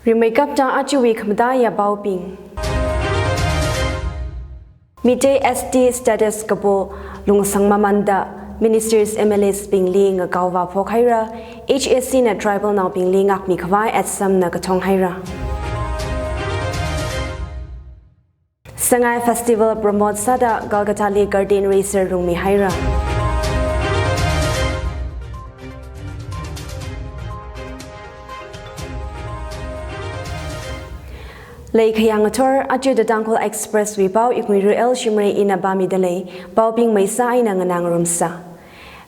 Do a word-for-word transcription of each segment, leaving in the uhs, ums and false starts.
Rimeikapta ajawui khamataiya paobing. Midei S T status kapo lungsang mamanda Ministers M L As bingli ngakaova phokhaira, H A C na tribal naobingli ngakmi khavai ATSUM na kathong haira. Sangai Festival promote sāda Kolkata li Garden Racer rungmi haira. Leikhayang athor, aja The Tangkhul Express wui pao Iknguiru L Shimray ina pāmida lei, paobing maisa eina nganā ngarumsa.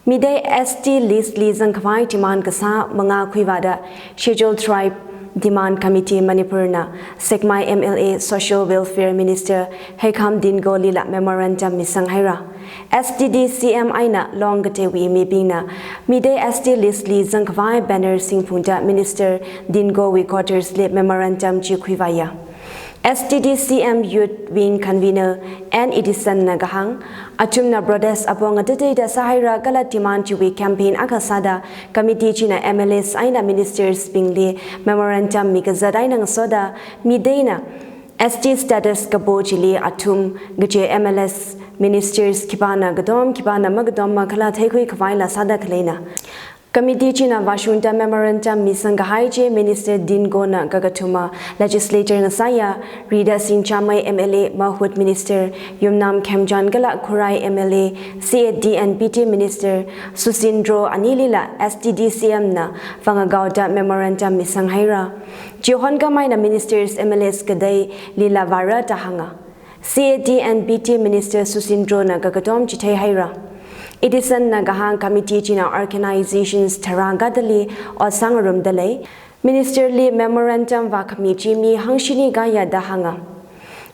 Midei S T list li zangkhavai demand kasā mangā khuivāda Scheduled Tribe Demand Committee Manipur na Sekmai M L A Social Welfare Minister Heikham Dingo lila memorandum misang haira. S T D C M eina Long kateiwui mibingna Midei S T list li zangkhavai banner singphungda Minister Dingo wui quarters li memorandum chi khuivāya. S T D C M Youth Wing Convener N Edison na kahāng, athumna protest apong ngateiteida sāhaira kala demand chiwui campaign akha sāda committee china M L As eina ministers bingli memorandum mikazat eina ngasoda Midei na S T status kapo chili athum kaje M L As, ministers khipāna katom khipāna makatomma khala theikhui khavaila sāda khaleina. Committee china vāshungda memorandum misang kahai chi Minister Dingo na kakathuma legislator ngasāya Rida Singchamei M L A, Mahut Minister Yumnam Khemchand kala Khurai M L A, C A D and P T Minister Susindro anilila S T D C M na vāngakaoda memorandum misang haira. Chihon khamei na Ministers M L As kateilila vāra da hānga. C A D and P T Minister Susindro na kakatom chithei haira. Edison na kahāng committee china organizations tharā katali ot sāngarumda lei. Minister li memorandum vākhami chi mi hangshini kaya da hānga.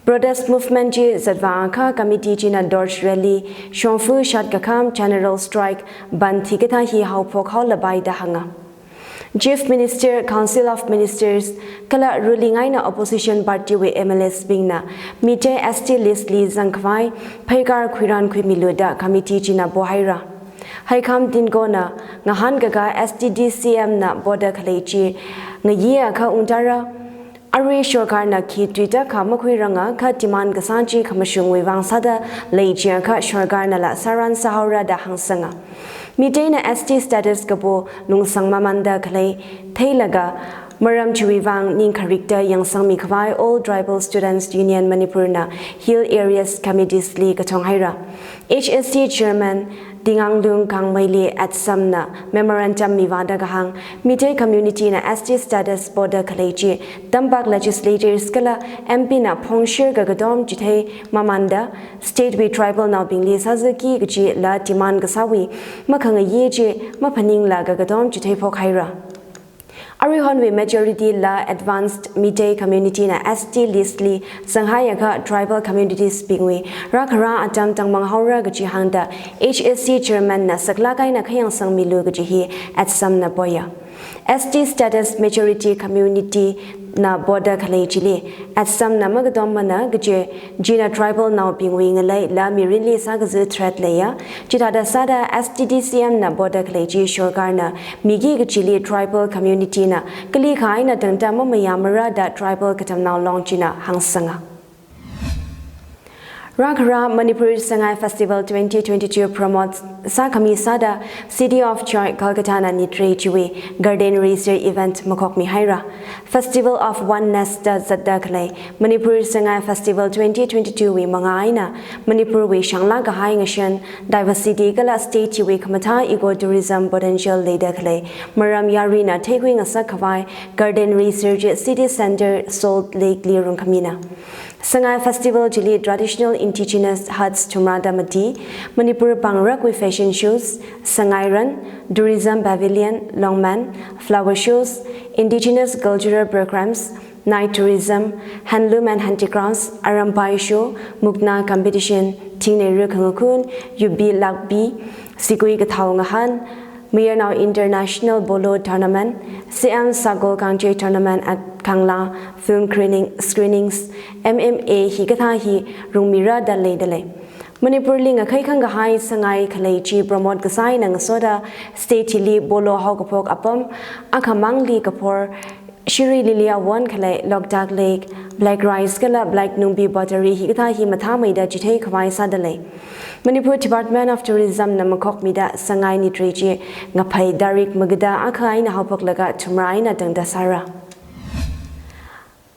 Protest movement chi zatvākha committee china torch rally, shongfa shat kakham, general strike, bandh hikathā hi haophok haolapai da hānga. Chief Minister, Council of Ministers, kala ruling eina opposition party wui M L As bingna Midei S T list li zangkhavai pheikar khuiran khuimilu da committee china pohaira. Heikham Dingo na ngahānkaka S T D C M na poda khalei chi ngayiakha ungtara, arui sorkarna khi tuitakha makhuiranga kha demand kasā chi khamashungwui vang sāda lei chiakha sorkarnala sāran sāhaora da hāngsanga. Midei na S T status kapo lungsang mamanda khalei theilaga maram chiwui vang ning kharikta yangsangmi khavai All Tribal Students Union Manipur na Hill Areas Committees li kathong haira. H A C Chairman Dinganglung Kangmei li ATSUM na memorandum mivāda kahāng, Midei community na S T status poda khalei chi tampak legislators kala M P na phongshir kakatom chithei mamanda state wui tribal naobingli sāzaki kachila demand kasāwui makhangayi chi maphaningla kakatom chithei phok haira. Aruihonwui majority la advanced Midei community na S T list li zanghaiakha tribal communities bingwui rākhara atam tangmang haora kaji hāngda H A C chairman na saklak eina khayangsangmilu kaji hi ATSUM na poya. S T status majority community na poda khalei chili ATSUM na makatommana kaje, china tribal naobingwui ngaleila mirinli sākaza threat leiya. Chithāda sāda S T D C M na poda khalei chi sorkarna miki kachili tribal community na kalikha eina tangda mamayāmara da tribal katamnao Long china hāngsanga. Rākhara Manipur Sangai Festival twenty twenty-two promote sākhami sāda City of Joy Kolkata na nitre chiwui Garden Racer event makhokmi haira. Festival of Oneness da zatda khalei Manipur Sangai Festival twenty twenty-two wui mangā eina Manipur wui shanglāk kahai ngashan, diversity kala state chiwui khamathā ecotourism potential leida khalei maram yaruina theikhui ngasak khavai Garden Racer chi City Center Salt Lake li rungkhamina. Sangai Festival chili traditional indigenous huts thumrada mati, Manipur pāngrakwui fashion shows, Sangai Run, tourism pavilion, longmen, flower shows, indigenous cultural programs, night tourism, handloom and handicrafts, arampai show, mukna competition, thingneiru khangakhun, yubi lakbi, sigui kathao ngahān, Mayarnao International Polo Tournament, C M Sakol Kangche Tournament at Kangla, film screening, screenings, M M A hikathā hi rungmira da leida lei. Manipur li ngakhai khangkahai Sangai khalei chi promote kasā eina ngasoda state hili polo haokaphok apam akhamangli kaphor Shiri Lily Awon khalei Loktak Lake, Black Rice kala Black Nungbi Pottery hikathā hi mathāmeida chithei khavai sādalei. Manipur Department of Tourism na makhokmida Sangai Nitri chi Ngaphei tarik magada akha eina haophoklaga thumrā eina tangda sāra.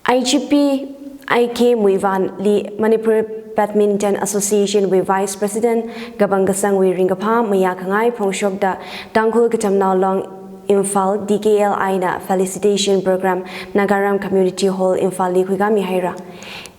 I G P I K Muivah li Manipur Badminton Association wui Vice President kapangkasangwui ringkaphā mayākhangai phongshokda Tangkhul Katamnao Long Imphal D K L I na felicitation program Nagaram Community Hall Imphal li khuikāmi haira.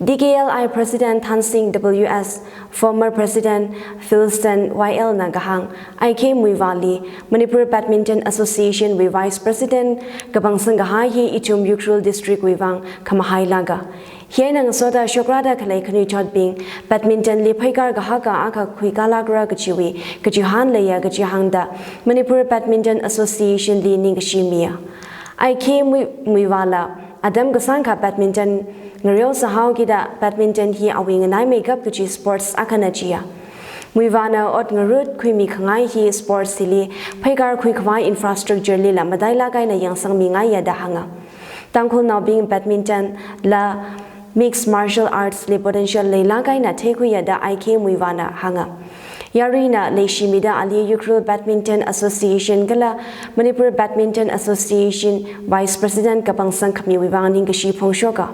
D K L I President Thansing W S, former President Philston Y L na kahāng, I K Muivah li Manipur Badminton Association wui Vice President kapangsang kahai hi ithum Ukhrul District wui vang khamahai lāka. Hi eina ngasoda shokrāda khalei khanuithotbing badminton li pheikar kahaka akha khuikālākra kajiwui kachihān leiya kaji hāngda Manipur Badminton Association li ningkashi miya. I K Mui-, Muivah la atam kasāngkha badminton ngareo sāhaokida badminton hi awui nganaimeikap kaji sports akhana jiya. Muivah na ot ngarut khuimi khangai hi sports hili pheikar khuikhavai infrastructure lila matailāk eina yangsangmingaiya da hānga. Tangkhulnaobing badminton la mixed martial arts li potential leilāk eina theikhuiya da I K Muivah na hānga. Yaruina leishimida ali Ukhrul Badminton Association kala Manipur Badminton Association Vice President kapangsang khamiwui vang ningkashi phongshoka.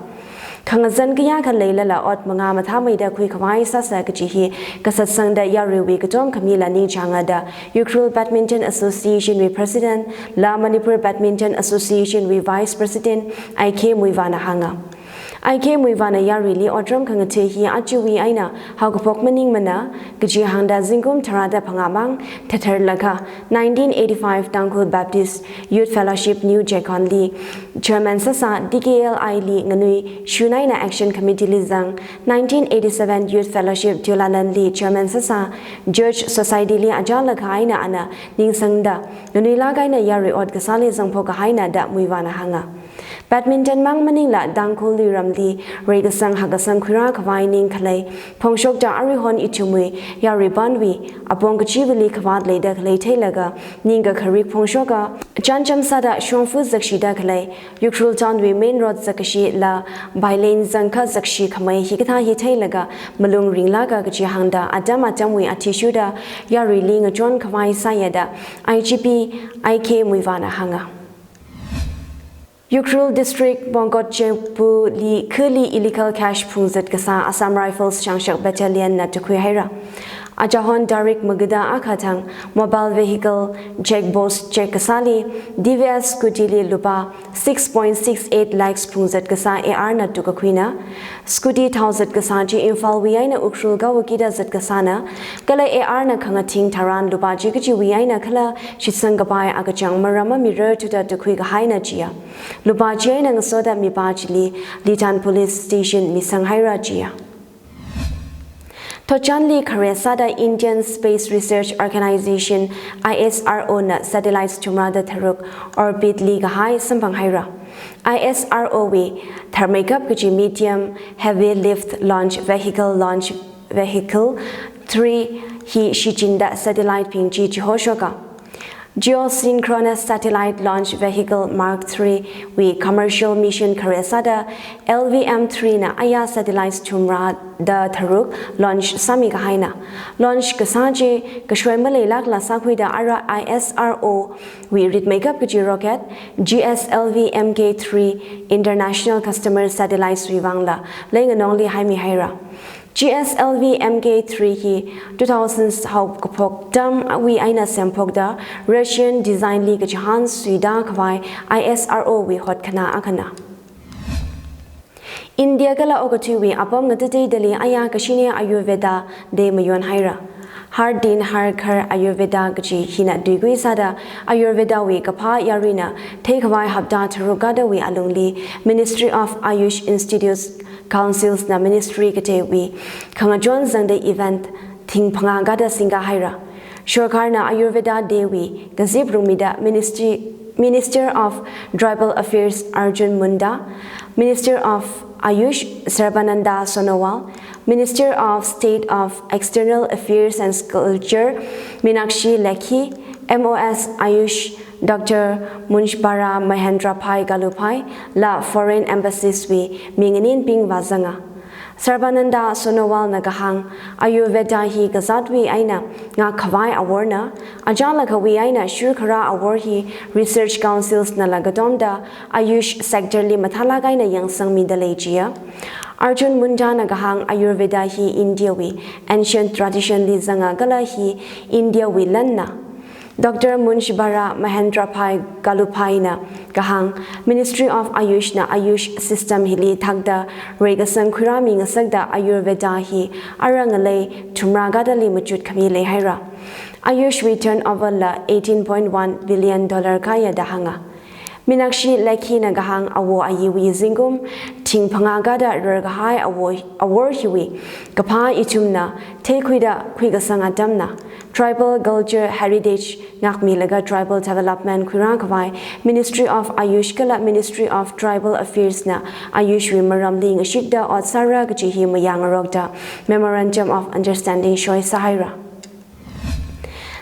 Khangazan kayākha leilala ot mangā mathāmeida khuikhavai sāsa kaji hi kasatsangda yaruiwui katom khamila ningchānga da Ukhrul Badminton Association wui President la Manipur Badminton Association wui Vice President I K Muivah na hānga. I K Muivah na yaruili otram khangathe hi achiwui eina haokaphok maningmana, kaji hāngda zingkum tharāda phangāmang thatharlaga nineteen eighty-five Tangkhul Baptist Youth Fellowship New Checkon li Chairman sāsā, D K L I li nganui shun eina Action Committee li zang, nineteen eighty-seven Youth Fellowship Deolaland li Chairman sāsā, Church Society li achālaga eina ana ningsangda nganuilāk eina yarui ot kasāli zangphok kahaina da Muivah na hānga. Badminton mang maningla Tangkhul luiramli reikasang hakkasang khuirā khavai ning khalei phongshokda aruihon ithumwui yaruipanwui apong kachivali khavāt leida khalei theilaga ningkakharik phongshoka. Chānjam sāda shongfa zakshida khalei Ukhrul Town wui main road zakkashi la by lane zangkha zakshi khamei hikathā hi theilaga malung ringlāka kaji hāngda atam atamwui athishurda yaruili ngachon khavai sāya da I G P I K Muivah na hānga. Ukhrul District Pongkot Chengpu li khali illegal cash phungzat kasā Assam Rifles Shangshak Battalion na tukhui haira. Achahon tarik magada akha thang mobile vehicle check post check kasāli T V S scooty li lupā six point six eight lakhs phungzat kasā A R na tukakhuina. Scooty thaozat kasā chi Imphal wui eina Ukhrul kavakida zat kasāna, kala A R na khangathing tharan lupā chi kachiwui eina khala shitsang kapai akachang maram mamirar thuda tukhui kahaina jiya. Lupā chi eina ngasoda mipā chili Litan Police Station misang haira jiya. Thotchanli khare sāda Indian Space Research Organization, I S R O na satellites thumrāda tharuk orbit li kahai samphang haira. I S R O wui tharmeikap kaji Medium Heavy Lift Launch Vehicle Launch Vehicle three hi shichinda satellite bing chi chihoshoka. Geosynchronous Satellite Launch Vehicle Mark three wui commercial mission khare sāda L V M three na aya satellites thumrāda tharuk launch sāmi kahaina. Launch kasā chi kashoi maleilākla sākhuida ara I S R O wui ritmeikap kaji rocket G S L V M K three international customer satellites wui vangla leinganongli haimi haira. G S L V M K three hi two thousands haokaphok atamwui eina semphokda Russian design li kachihān suida khavai I S R O wui hotkhanā akhana. India kala okathuiwui apam ngatateidali aya Kashine Ayurveda Day mayon haira. Har Din Har Ghar Ayurveda kaji hina tuikui sāda Ayurveda wui kaphā yaruina theikhavai hapta tharuk kadawui alungli Ministry of Ayush Institutes Councils na ministry kateiwui khangachon zangda event thing phangā kada singka haira. Sorkarna Ayurveda Day wui kazip rungmida Ministry, Minister of Tribal Affairs Arjun Munda, Minister of Ayush Sarbananda Sonowal, Minister of State of External Affairs and Culture Meenakshi Lekhi, M O S Ayush Doctor Munshbhara Mahendrabhai Kaluphai la foreign embassies wui minganinbing vāzanga. Sarbananda Sonowal na kahāng, Ayurveda hi kazātwui eina ngakkhavai aworna, achālakhawui eina shurkharā awor hi research councils nala katomda Ayush sector li mathālāk eina yangsangmida lei jiya. Arjun Munda na kahāng, Ayurveda hi India wui ancient tradition li zanga kala hi India wui lanna. Doctor Munshbhara Mahendrabhai Kaluphai na kahāng, Ministry of Ayush na Ayush system hili thakda reikasang khuirāmi ngasakda Ayurveda hi ara ngalei thumrā kadali machut khami leihaira. Ayush wui turnover la eighteen point one billion dollar kāya da hānga. Minakshi Lekhi na kahāng, awo ayiwui zingkum thing phangā kada rarkahai awo, awor hiwui kaphā ithumna theikhuida khuikasang atamna. Tribal culture heritage ngākmilaga tribal development khuirākhavai Ministry of Ayush kala Ministry of Tribal Affairs na Ayush wui maramli ngashikda ot sāra kaji hi mayāngarokda Memorandum of Understanding shoi sāhaira.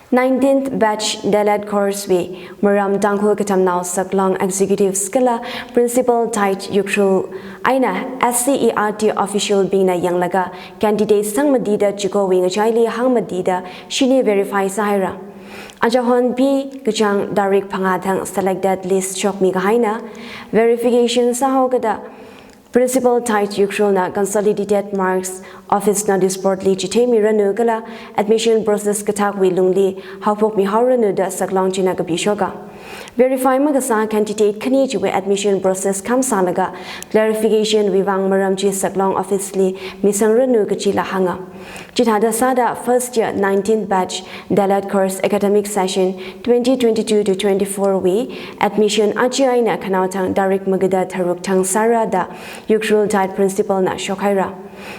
Nineteenth batch D.El.Ed course wui maram Tangkhul Katamnao Saklong executives kala principal tied Ukhrul eina S C E R T official bingna yanglaga candidates thangmatida chikowui ngachaili hāngmatida shini verify sāhaira. Achahon P kachāng tarik phangā thang selected list shokmi kahaina. Verification sāhao kada principal tied Ukhrul na consolidated marks office notice board li chithemiranu kala admission process kathakwui lungli haophokmi haoranu da Saklong china kapishoka. Verify makasā candidate khani chiwui admission process kham sālaga clarification wui vang maram chi Saklong office li misangranu kajila hānga. Chithāda sāda first year nineteenth batch D.El.Ed course academic session twenty twenty-two to twenty-four wui admission achi eina khanaothang tarik magada tharuk thang sāra da Ukhrul tied principal na shokhaira.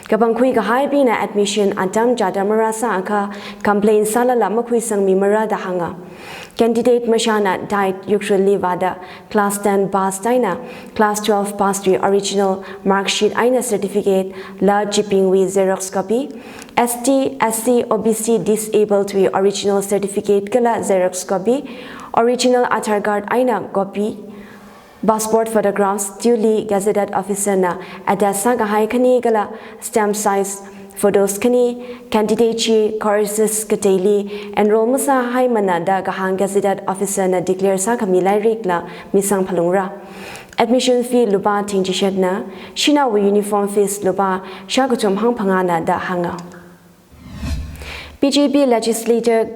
Kapangkhui kahaibingna admission atam chāda marāsāakha complain sālala makhuisangmimara da hānga. Candidate mashana tied Ukhrul li vāda class ten pass eina class twelve pass wui original mark sheet eina certificate la chibingwui xerox copy, S T, S C, O B C, disabled wui original certificate kala xerox copy, original Aadhaar card eina copy, passport photographs duly gazetted officer na attach sākahai khani kala stamp size photos khani. Candidate chi courses kateili enroll masāhaimana da kahāng gazetted officer na declare sākhami lairikla misangphalungra. Admission fee lupā thing chishatna, shanaowui uniform fees lupā shākathum hangphangāna da hānga. B J P legislator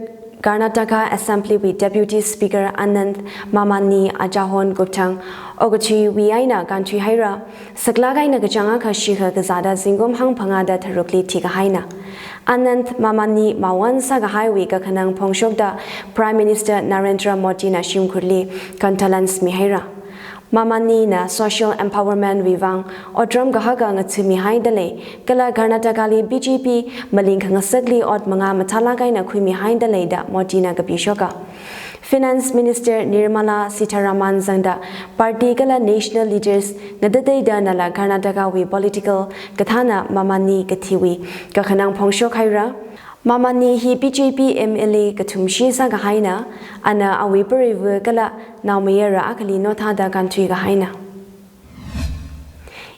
Karnataka Assembly wui Deputy Speaker Anand Mamani achahon kupthang okathuiwui eina kānthuihaira. Saklāk eina kachāng akha shikha kazāda zingkum hangphangāda tharukli thikahaina. Anand Mamani mawon sākahaiwui kakhanang phongshokda Prime Minister Narendra Modi na shimkhurli condolence mihaira. Mamani na social empowerment wui vang otram kahaka ngatsumihaida lei, kala Karnataka li B J P maling khangasakli ot mangā mathālāk eina khuimihaida lei da Modi na kapishoka. Finance Minister Nirmala Sitharaman zangda party kala national leaders ngatateida nala Karnataka wui political kathāna Mamani kathiwui kakhanang phongshokhaira. Mamani hi B J P M L A kathumshi sākahaina, ana awui pareiva kala naomayara akhali nothāda kānthuikahaina.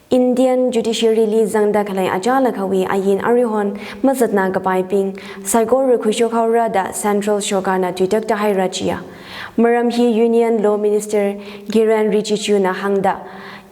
Indian Judiciary li zangda khalei achālakhawui ain aruihon mazatna kapaibing saikora khuishokhaora da Central Sorkar na tuitakta haira jiya. Maram hi Union Law Minister Kiren Rijiju na hāngda,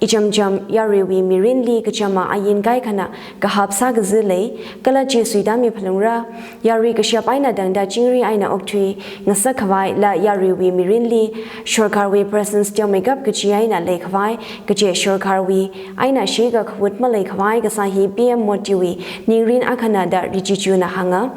ichamcham yaruiwui mirinli kachama ain kaikhana kahap sākazi lei, kala chi suitāmi phalungra. Yarui kashap eina tangda chingri eina okthui ngasakkhavai la yaruiwui mirinli sorkarwui presence teomeikap kaji eina leikhavai, kaje sorkarwui eina shikha khawut maleikhavai kasā hi P M Modi wui ningrin akhana da Rijiju na hānga.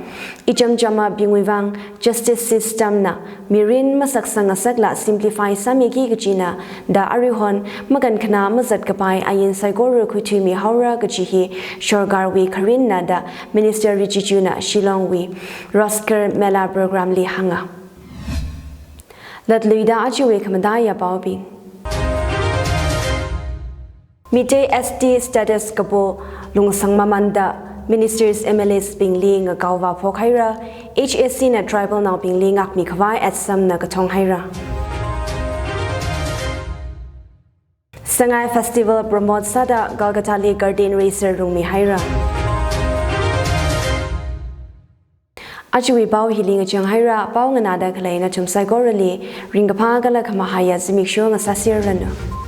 Ichamchamabingwui vang justice system na mirin masaksang ngasakla simplify sāmiki kajina da aruihon makankhana mazatkapai ain saikora khuithuimihaora kaji hi sorkarwui kharinna da Minister Rijiju na Shillong wui Roskar Mela program li hānga. Latluida ajawui khamataiya paobing. Meitei S T status kapo lungsang mamanda Ministers, M L As bingli ngakaova phokhaira, H A C na tribal naobingli ngakmikhavai atsam na kathonghaira. Sangai Festival promote sāda Kolkata li curtain raiser rungmihaira. Ajawui pao hili ngachang haira. Pao nganāda khalei nathum saikorali ringkaphā kala khamahaiya zimiksho ngasāserranu.